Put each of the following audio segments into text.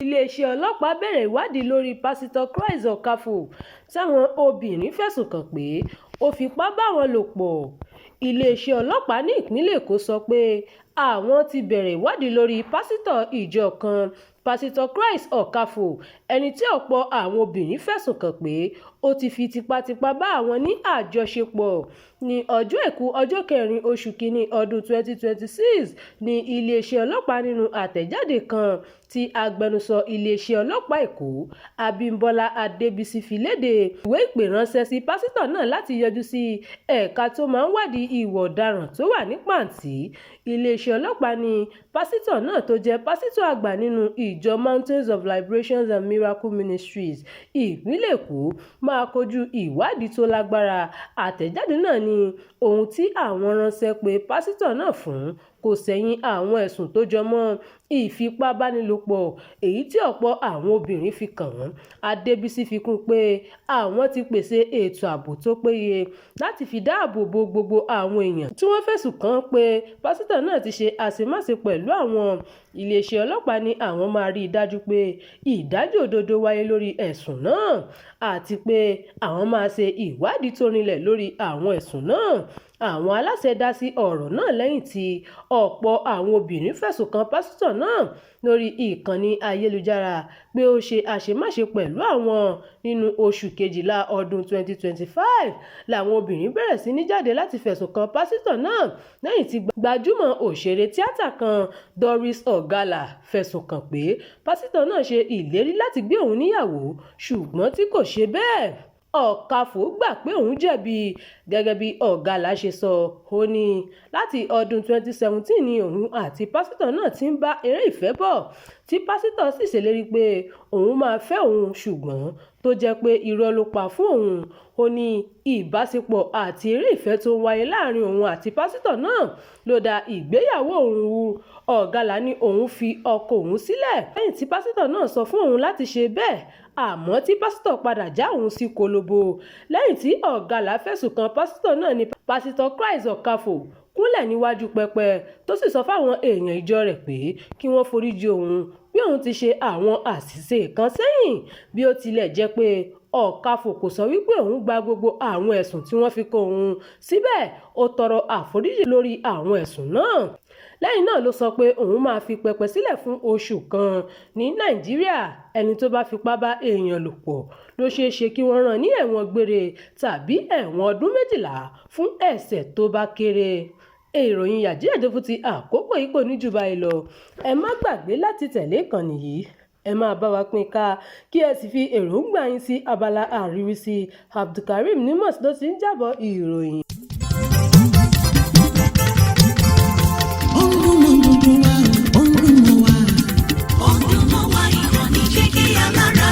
Iléeṣẹ́ ọlọ́pàá bẹ̀rẹ̀ ìwádìí lórí Pásítọ̀ Christ Okafor táwọn obìnrin fẹ̀sùn kàn pé ó fipá bá wọn lò pọ̀. Iléeṣẹ́ ọlọ́pàá ní ìpínlẹ̀ Èkó sọ pé àwọn ti bẹ̀rẹ̀ ìwádìí lórí pásítọ̀ ìjọ kan, Pásítọ̀ Christ Okafor, ẹni tí ọ̀pọ̀ àwọn obìnrin fẹ̀sùn kàn pé ó ti fi tipátipá bá àwọn ní àjọṣepọ̀. Ní ọjọ́ Àìkú, ọjọ́ kẹrin oṣù kínní ọdún 2026 ní iléeṣẹ́ ọlọ́pàá, nínú àtẹ̀jáde kan tí agbẹnusọ iléeṣẹ́ ọlọ́pàá Èkó, Abímbọ́lá Adébísí, fi lédè, ìwé ìpè ránṣẹ́ sí pásítọ̀ náà láti yọjú sí ẹ̀ka tó máa ń wádìí ìwà ọ̀daràn tó wà ní Pàǹtí. Iléeṣẹ́ ọlọ́pàá ní pásítọ̀ náà, tó jẹ́ pásítọ̀ àgbà nínú ìjọ Mountains of Liberation and Miracle Ministries ìpínlẹ̀ Èkó, máa kojú ìwádìí tó lágbára. Àtẹ̀jáde náà ní ohun tí àwọn ránṣẹ́ pe pásítọ̀ náà fún kò ṣẹ̀yìn àwọn ẹ̀sùn tó jẹ mọ́ ìfipábánilòpọ̀ èyí tí ọ̀pọ̀ àwọn obìnrin fi kàn án. Adébísí fi kún un pé àwọn ti pèsè ètò ààbò tó péye láti fi dáàbò bo gbogbo àwọn èèyàn tí wọ́n fẹ̀sùn kàn pé pásítọ̀ náà ti ṣe àṣemáṣe pẹ̀lú àwọn. Iléeṣẹ́ ọlọ́pàá ní àwọn máa rí i dájú pé ìdájọ́ òdodo wáyé lórí ẹ̀sùn náà, àti pé àwọn máa ṣe ìwádìí tó rinlẹ̀ lórí àwọn ẹ̀sùn náà. Àwọn aláṣẹ dá sí ọ̀rọ̀ náà lẹ́yìn tí ọ̀pọ̀ àwọn obìnrin fẹ̀sùn kan pásítọ̀ náà lórí ìkànnì ayélujára pé ó ṣe àṣemáṣe pẹ̀lú àwọn. Nínú oṣù kejìlá ọdún 2025 làwọn obìnrin bẹ̀rẹ̀ sí ní jáde láti fẹ̀sùn kan pásítọ̀ náà, lẹ́yìn tí gbajúmọ̀ òṣèré tíátà kan, Doris Ogala, fẹ̀sùn kàn pé pásítọ̀ náà ṣe ìlérí láti gbé òun níyàwó ṣùgbọ́n tí kò ṣe bẹ́ẹ̀. Okafor gbà pé òun jẹ̀bi, gẹ́gẹ́ bí Ogala ṣe sọ. Ó ní láti ọdún 2017 ni òun àti pásítọ̀ náà ti ń bá eré ìfẹ́ bọ̀, tí pásítọ̀ sì ṣèlérí pé òun máa fẹ́ òun, ṣùgbọ́n tó jẹ́ pé irọ́ ló pa fún òun. Ó ní ìbáṣepọ̀ àti eré ìfẹ́ tó ń wáyé láàrin òun àti pásítọ̀ náà ló da ìgbéyàwó òun rú. Ogala ní òun fi ọkọ òun sílẹ̀ lẹ́yìn tí pásítọ̀ náà sọ fún òun láti ṣe bẹ́ẹ̀, àmọ́ tí pásítọ̀ padà já òun sí kólòbó. Lẹ́yìn tí Ogala fẹ̀sùn kan pásítọ̀ náà ní Pásítọ̀ Christ Okafor kúnlẹ̀ níwájú pẹpẹ, tó sì sọ fáwọn èèyàn ìjọ rẹ̀ pé kí wọ́n foríjì òun, pé òun ti ṣe àwọn àṣìṣe kan sẹ́yìn. Bí ó tilẹ̀ jẹ́ pé Okafor kò sọ wípé òun gba gbogbo àwọn ẹ̀sùn tí wọ́n fi kan òun, síbẹ̀ ó tọrọ àforíjì lórí àwọn ẹ̀sùn náà. Lẹ́yìn náà ló sọ pé òun máa fi pẹpẹ sílẹ̀ fún oṣù kan. Ní Nàìjíríà, ẹni tó bá fipá bá èèyàn lò pọ̀ ló ṣeé ṣe kí wọ́n rán ní ẹ̀wọ̀n gbére tàbí ẹ̀wọ̀n ọdún 12 fún ẹ̀ṣẹ̀ tó bá kéré. Ìròyìn yàjóyàjó fún ti àkókò yìí kò ní jù báyìí lọ. Ẹ má gbàgbé láti tẹ̀lé ìkànnì yìí, ẹ máa bá wa pín ká, kí ẹ sì fi èròǹgbà yín sí abala àríwísí. Abdulkareem Nimos ló ti ń jábọ̀ ìròyìn. Ó ń dún mọ́ gbogbo wa, ó ń dún mọ́ wa. Ó ń dún mọ́ wa, ìkànnì Jígí Alára.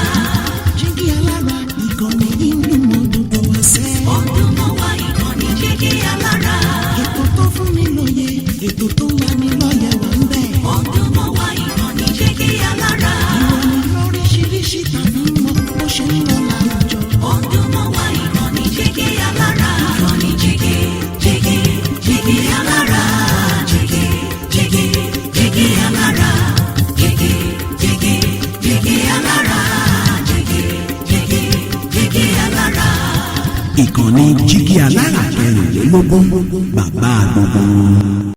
Jígí Alára, ìkànnì yìí ń dún mọ́ gbogbo wa sẹ́. Ó ń dún mọ́ wa, ìkànnì Jígí Alára. Ètò tó fún ni lóye, ètò tó ń lani lọ́yẹ̀ wà ń bẹ̀. Ó ń dún mọ́ wa, ìkànnì Jígí Alára. Ìròyìn lóríṣiríṣi tàbí mọ bó ṣe ń lọ láwùjọ. Ó ń dún mọ́ wa, ìkànnì Jígí Alára. Ìkànnì Jígí, Jígí, Jígí Alára. Jígí, Jígí, Jígí Alára. Jígí, Jígí, Jígí Alára. Jígí, Jígí, Jígí Alára. Ìkànnì Jígí Alára 24, bàbá gbogbo wọn.